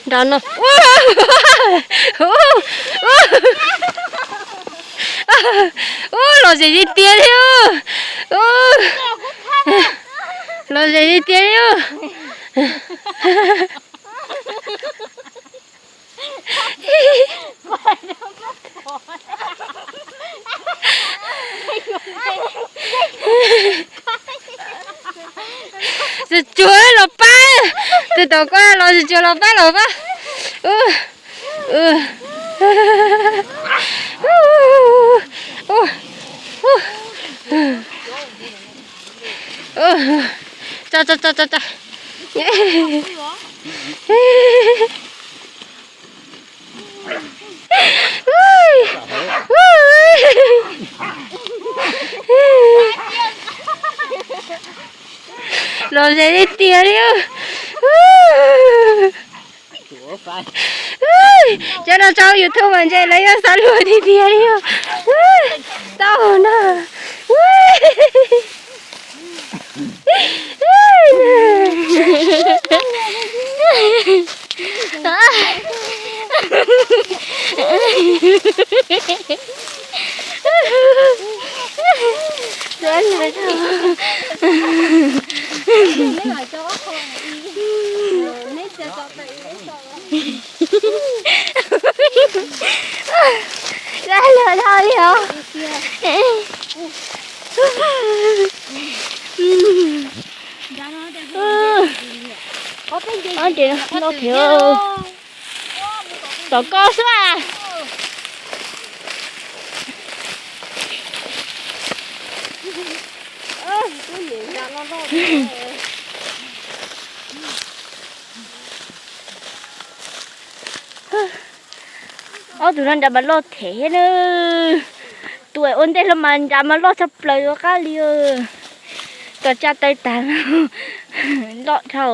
Nram no. Ub, los zem tiag tiag li. Los zem tiag tiag li. Tsuag tsuag los pab, tus tom ko los tsuag tsuag los pab los pab. Tso tso tso tso tso. Los ze li tiag li. Cov no tso YouTube mas ntshe lawv yuav xav luag tiag tiag li. Tau na. Dab laug dhau li os. Ob ces no phem, tom ko xwb. Ob tug no nrad mas loj them thiab na. Tus ua ntej los mas nrad mas loj tshaj plaws ua qab li. Tom tsa taw tas loj dhau.